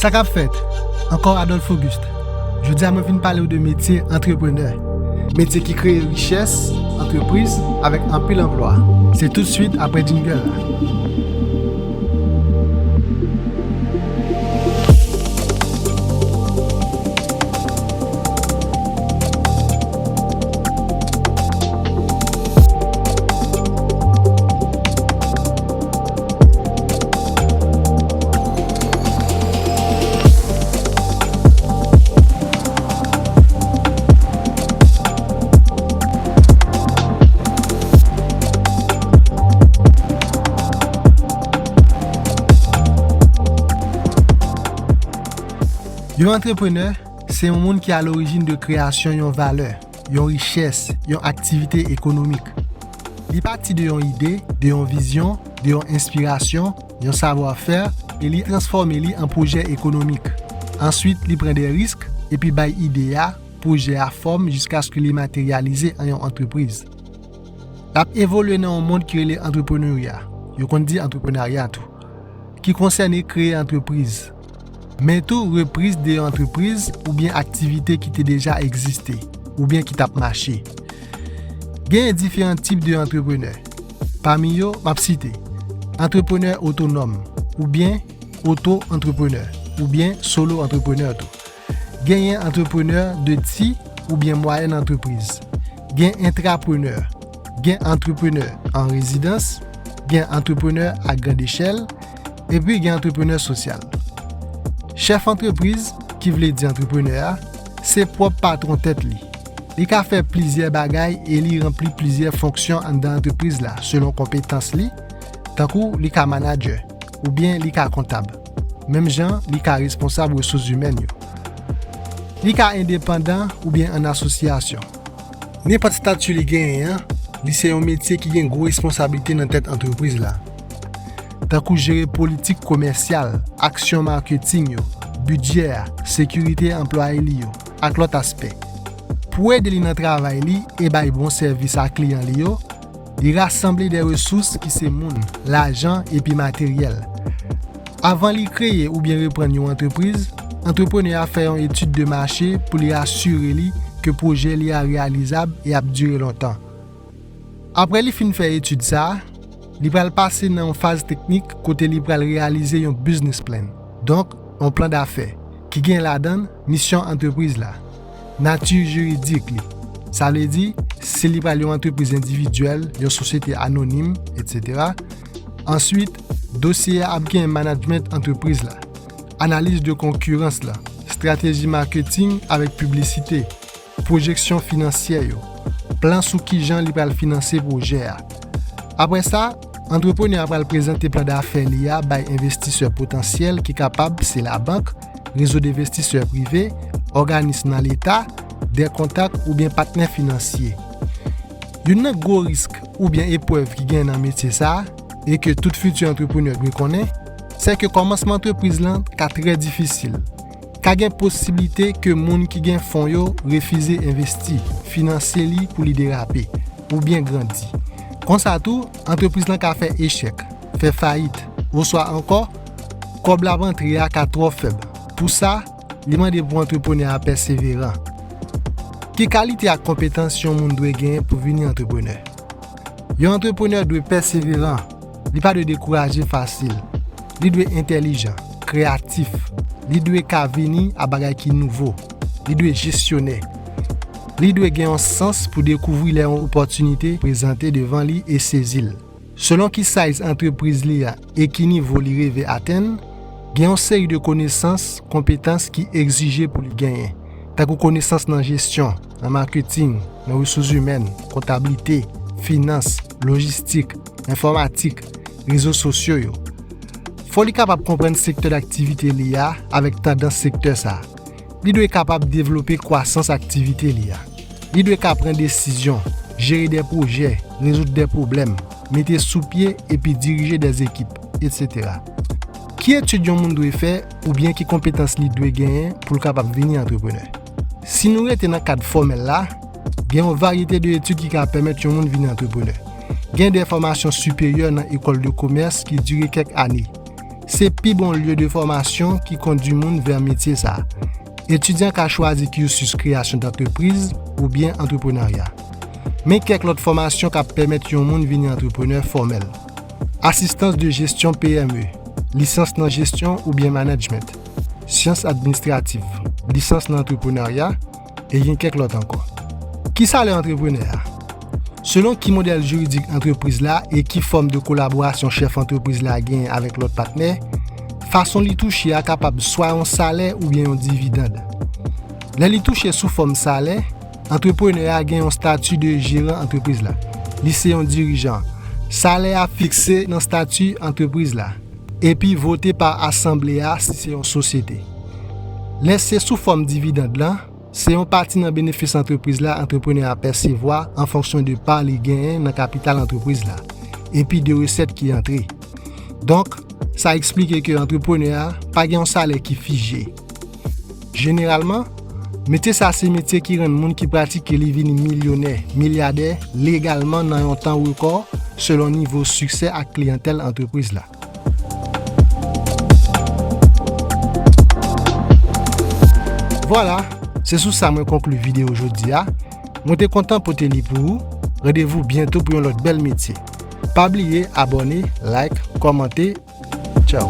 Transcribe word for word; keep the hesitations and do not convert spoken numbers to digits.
Sa k ap fèt? Ankò Adolphe Auguste. Jodi a mwen vin pale w de metye antreprenè. Metye ki kreye richès, antrepriz, avèk anpil anplwa. Se tout swit apre jingle la. Yon antreprenè se yon moun ki alorijin de kreyasyon yon valè, yon richès, yon aktivite ekonomik. Li pati de yon ide, de yon vizyon, de yon enspirasyon, yon savwafè, e li transfòme li an pwojè ekonomik. Answit, li pran de risk, epi bay ide a, pwojè a fòm jiskaske li materyalize an yon antrepriz. L ap evolye nan yon mond ki rele antrepreneurya, yo konn di antreprenarya tou, ki konsène kreye antrepriz, men tou repriz de yon antrepriz oubyen aktivite ki te deja egziste, oubyen ki t ap mache. Genyen diferan tip de antreprenè. Pami yo, m ap site, antreprenè otonòm, oubyen oto-antreprenè, oubyen solo-antreprenè tou. Genyen antreprenè de ti oubyen mwayèn antrepriz. Gen entraprenè. Gen antreprenè an rezidans. Gen antreprenè a grand echèl. Epi gen antreprenè sosyal. Chèf antrepriz, ki vle di antreprenè a, se pwòp patwon tèt li. Li ka fè plizyè bagay e li ranpli plizyè fonksyon anndan antrepriz la, selon konpetans li, tankou li ka manadjè, oubyen li ka kontab. Menm jan, li ka responsab resous imèn yo. Li ka endepandan oubyen an asosyasyon. Nenpòt estati li genyen an, li se yon metye ki gen gwo responsablite nan tèt antrepriz la, tankou jere politik komèsyal, aksyon maketing yo, bidjè a, sekirite anplwaye li yo, ak lòt aspè. Pou ede li nan travay li e bay bon sèvis a kliyan li yo, li rasanble de resous ki se moun, lajan epi materyèl. Avan li kreye oubyen reprann yon antrepriz, antreprenè a fè yon etid de mache pou li asire li ke pwojè li a reyalizab e ap dire lontan. Apre li fin fè etid sa a, li pral pase nan yon faz teknik kote li pral reyalize yon business plan, donk yon plan dafè, ki gen ladan l misyon antrepriz la, nati jiridik li, sa vle di si li pral yon antrepriz endividyèl, yon sosyete anonim, etsetera. Answit, dosye a ap gen management antrepriz la, analiz de konkirans la, estrateji maketing avèk piblisite, pwojeksyon finansyè yo, plan sou kijan li pral finanse pwojè a. Apre sa, antreprenè a pral prezante plan dafè li a bay envestisè potansyèl ki kapab se labank, rezo denvestisè prive, òganis nan Leta, de kontak oubyen patnè finansye. Youn nan gwo risk oubyen eprèv ki gen nan metye sa a, e ke tout fiti antreprenè dwe konnen, se ke kòmansman antrepriz lan ka trè difisil. Ka gen posiblite ke moun ki gen fon yo refize envesti, finanse li pou li derape, oubyen grandi. Konsa tou, antrepriz lan ka fè echèk, fè fayit, oswa ankò, kòb l ap antre a ka twò fèb. Pou sa, li mande pou antreprenè a pèseveran. Ki kalite ak konpetans yon moun dwe genyen pou vini antreprenè? Yon antreprenè dwe pèseveran, li pa dwe dekouraje fasil. Li dwe entèlijan, kreyatif. Li dwe ka vini a bagay ki nouvo. Li dwe jesyonè. Li dwe gen yon sans pou dekouvri lè yon opòtinite prezante devan li e sezi l. Selon ki size antrepriz li a e ki nivo li reve atenn, gen yon seri de konesans, konpetans ki egzije pou li genyen, tankou konesans nan jesyon, nan maketing, nan resous imèn, kontablite, finans, lojistik, enfòmatik, rezo sosyo yo. Fò li kapab konprann sektè daktivite li a avèk tandans sektè sa a. Li dwe kapab devlope kwasans aktivite li a. Li dwe ka pran desizyon, jere de pwojè, rezoud de pwoblèm, mete sou pye epi dirije de ekip, etsetera. Ki etid yon moun dwe fè oubyen ki konpetans li dwe genyen pou l kapab vini antreprenè? Si nou rete nan kad fòmèl la, gen yon varyete de etid ki ka pèmèt yon moun vini antreprenè. Gen de fòmasyon siperyè nan ekòl de komès ki dire kèk ane. Se pi bon lye de fòmasyon ki kondui moun vè metye sa a. Etidyan ka chwazi cursus kreyasyon dantrepriz oubyen antreprenarya. Men kèk lòt fòmasyon k ap pèmèt yon moun vini antreprenè fòmèl. Asistans de jesyon P M E, lisans nan jesyon oubyen management, syans administrativ, lisans nan antreprenarya, e gen kèk lòt ankò. Ki salè antreprenè a? Selon ki modèl jiridik antrepriz la e ki fòm de kolaborasyon chèf antrepriz la genyen avèk lòt patnè, fason li touche a kapab swa yon salè oubyen yon dividand. Lè li touche sou fòm salè, antreprenè a gen yon stati de jeran antrepriz la. Li se yon dirijan. Salè a fikse nan stati antrepriz la, epi vote pa asanble a si se yon sosyete. Lè se sou fòm dividand lan, se yon pati nan benefis antrepriz la antreprenè a pèsevwa an fonksyon de pa li genyen nan kapital antrepriz la, epi de resèt ki antre. Donk, sa eksplike ke antreprenè a pa gen yon salè ki fije. Jeneralman, metye sa se metye ki rann moun ki pratike li vini milyonè, milyadè legalman nan yon tan rekò, selon nivo siksè ak kliyantèl antrepriz la. Vwala, se sou sa mwen konkli videyo jodi a. Mwen te kontan pote li pou ou. Randevou byento pou yon lòt bèl metye. Pa bliye abòne, like, kòmante. Tchaw.